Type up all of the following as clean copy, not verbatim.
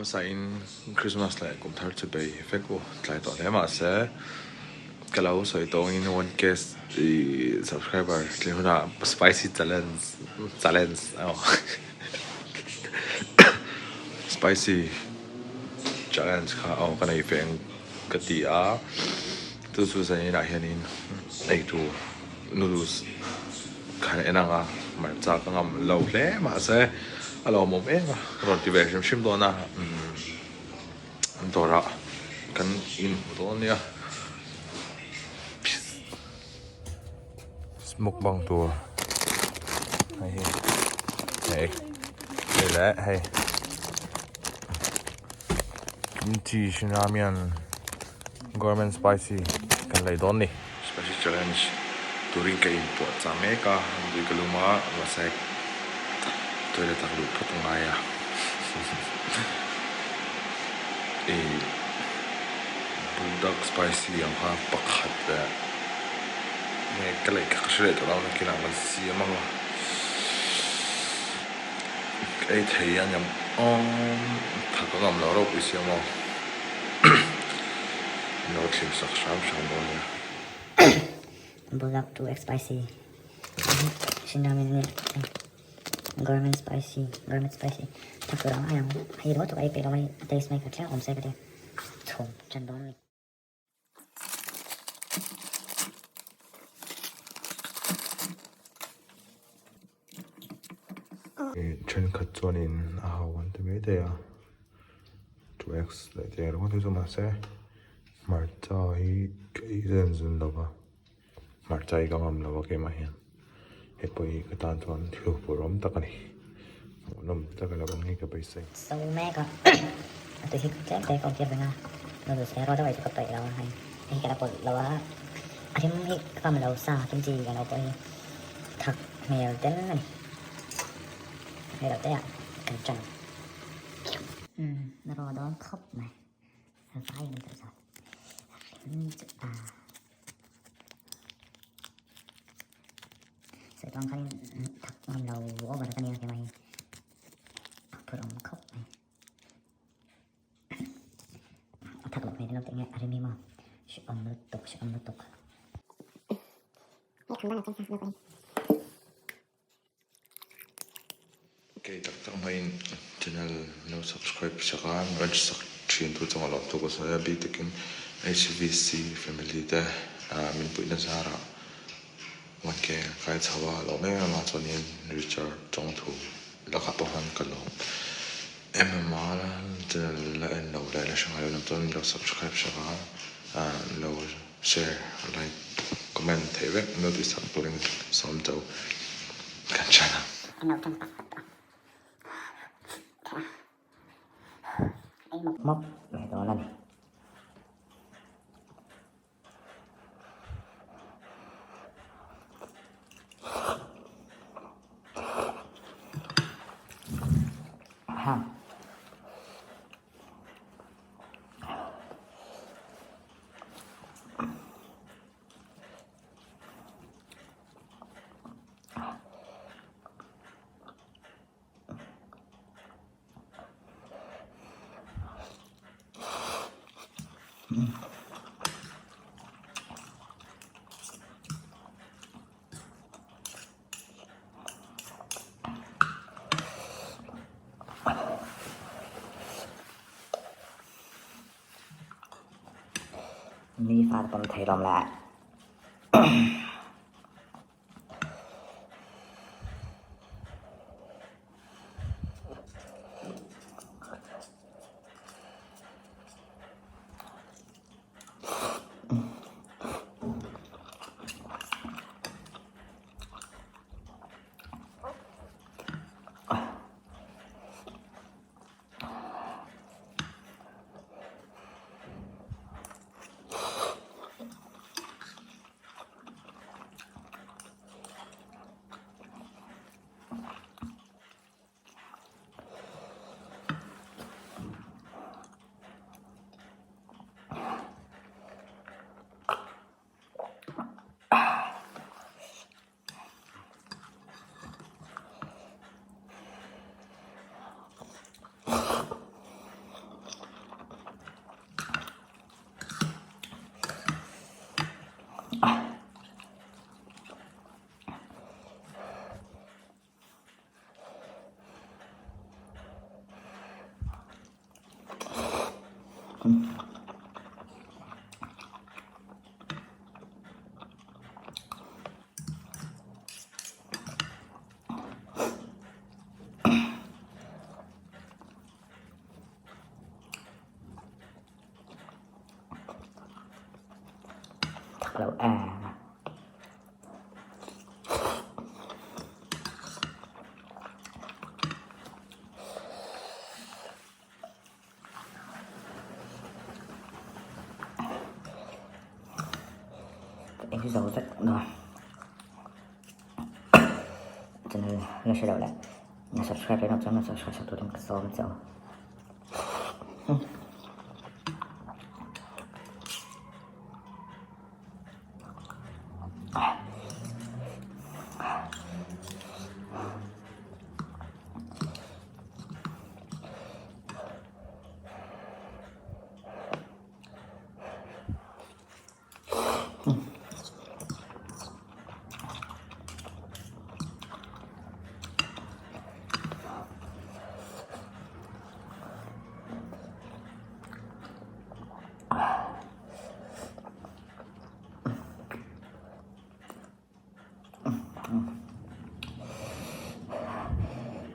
Hmasa in Christmas leh kum thar chu bei vek u tlai tawh hle mahse ka lo sawi tawng in one K subscriber tling hunah spicy challenge challenge aw spicy challenge kha aw ka nei ve ang ka ti a chu chu zanin ah hianin eitur noodles Ka han en ang a, hmarcha ka ngam lo hle mahse a lawmawm em a, ka rawn ti ve hrim hrim dawn a, umm dawrah kan inhmu dawn nia. Mukbang tur hei hi hei hei leh hei kimchi shin ramyun Gourmet spicy kan lei dawn ni. Spicy challenge turin ka inpuah chah mek a, tui ka lum a, mahse toilet ah ka luh phawt angai a ih buldak spicy ang kha pakhat leh nge ka lei kha ka hre leh tawh lo a nakinah kan siam ang a ka ei thei a niam awm tha ka ngam lo ropui siam aw. Lo thlir sak hram hram dawn nia. Bulak 2 x spicy Shin ramen ni Gourmet spicy Gourmet spicy Tak tur ang ai ang hei ringawt chu ka ei peih lo mai a taste mai ka thleng awm se ka ti chhum ṭan dawn a ni. Thenkhat chuanin a hau an ti mai thei a 2x leh te ringawt hi chu mahse hmarcha hi ka ei zen zun lo va hmarcha hi ka ngam lo a keimah hian hei pawh hi ka tan chuan thil huphurh awm tak a ni hmuhnawm tak a lo awm ngei ka beisei. So mek a a tui hi tlem te ka awm tir reng a noodles ero deuh hi chu ka paih lo a hei hei ka la pawlh lo a a rim hi ka ngam lo sa kimchi ang lo pawh hi. Thak hmel tel a ni. Hei lo te ah kan tan. Umm na raw dawn khawp mai. Vai in an telh zat. Rim chu a. Sawi tawng khanin thak ngam lo over ka nia keimah hi. A phur awm khawp mai. A thak loh hmel ilo tih nge a rim hi maw. Hrehawm lutuk hrehawm lutuk. Kei tak tak hmain channel lo subscribe sak a, rawn sak thin tu chunga lawm thu ka sawi a, bik takin HVC family te min puihna zarah 1K kai chho a lawm em em a, chuanin Richard Chawngthu lakah pawh khan ka lawm em em a, channel la en lo leh la hre ngai lo lam chuan lo subscribe sak a lo. Share, like, comment theih vek an lo tih sak turin sawm chauh kan hre a. An lo tan pakhat a. Ei mawp mawp mai dawn a ni. Ha. Mi fa te pawh an thei lawm le. hi zo vek dawn. Channel la hre loh leh na subscribe leh chuan na subscribe sak turin ka sawm che u.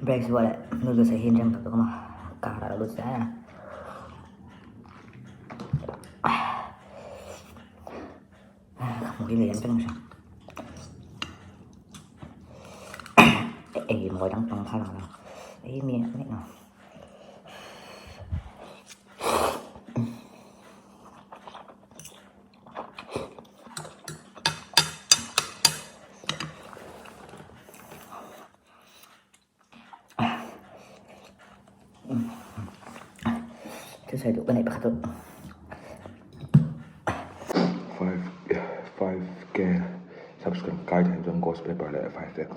Break zual leh noodles ah hian rem tak a awm a car ah a lut zel a. Ka hmuh hi lian vek a ei mawi dang pang kha lang lo ei miah miah lo. Thil sawi duh ka neih pakhat u. 5k subscribe kai thei chuan ghost paper leh 5x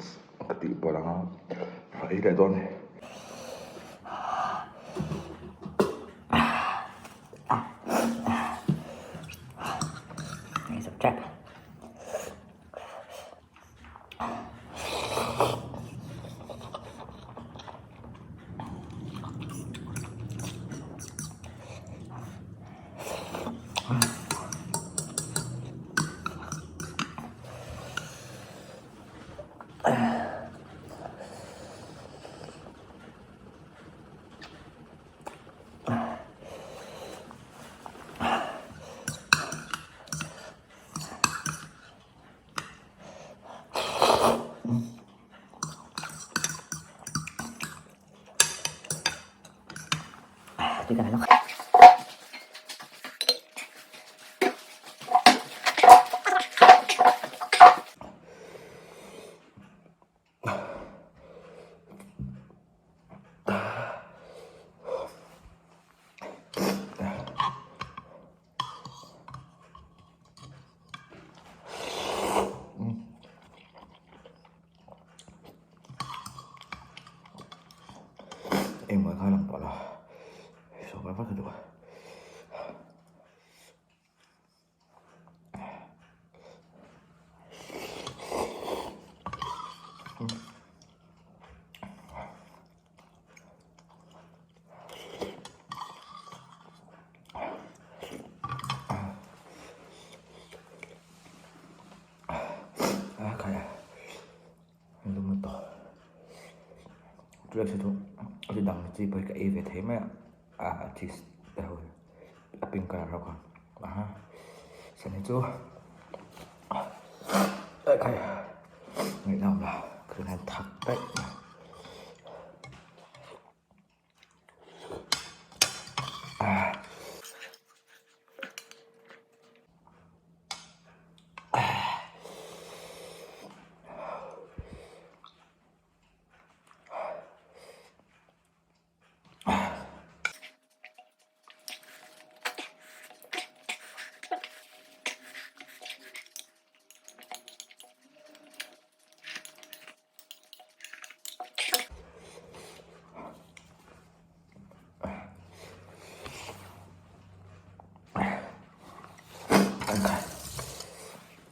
ka tih pawlh ang a, ka ei leh dawn a ni. Engmah kha lang tawh lo sawi vak ka duh a. A khai a lum lutuk chu chu chu dang chi pawh hi ka ei ve thei mai a a cheese te ho hi a pink colour ho kha aha seni chu a khai a ngaihnawm lo ka hian thak daih mai.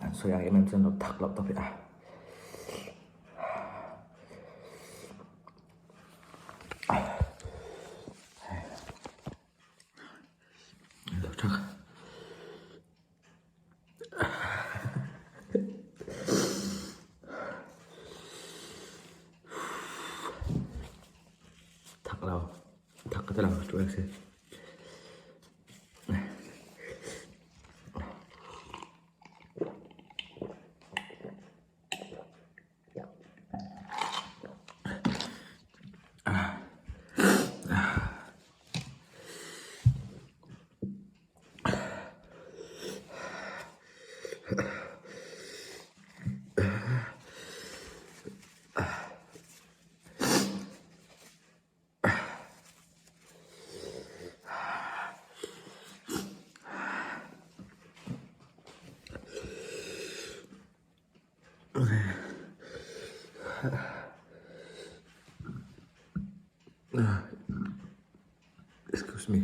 An sawi ang em em chuan lo thak loh tawp hi a. Lo thak. Thak lo thak ka ti lo chu ang si. Excuse me.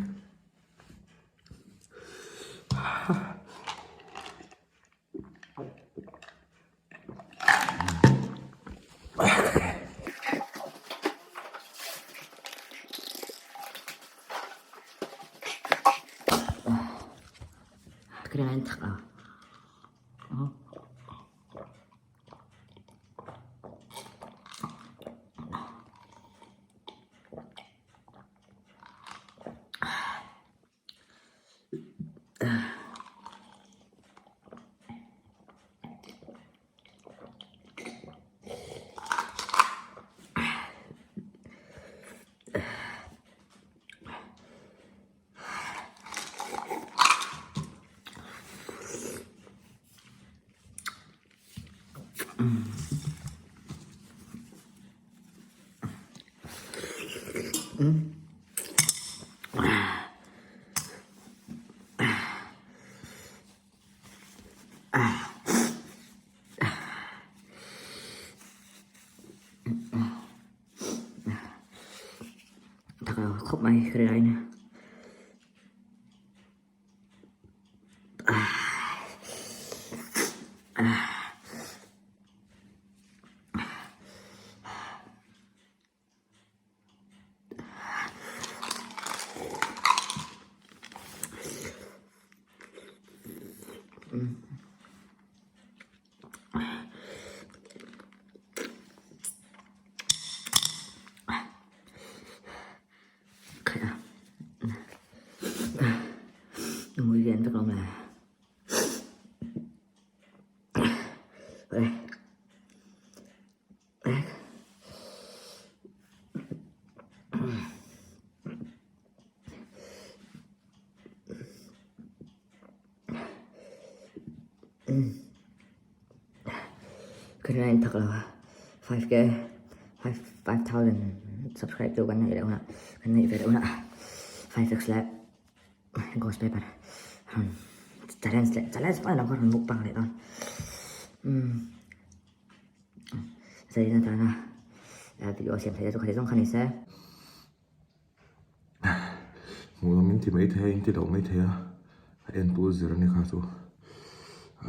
Thak lo khawp mai ka ri lai nia. Mui lian vek lo mai. Ka rin a inthak lo a, 5k 5000 subscribe tu kan neih leh hunah kan neih ve leh hunah 5x leh ghost paper rawn challenge leh challenge pawh a ni lo rawn mukbang leh dawn umm zanin atana video siam theih te chu kha ti zawng kha ni se. Hmuh nawm in ti mai thei a in ti loh mai thei a a en tu zir a ni kha chu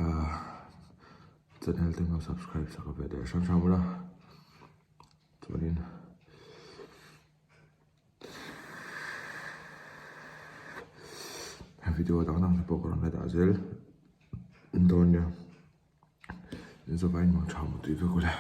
ahh channel te pawh subscribe sak ve leh hrang hrang bawk a chuanin video dang dang te pawh ka rawn la dah zel dawn nia in zawh vaiin mang tha mutui vek ule.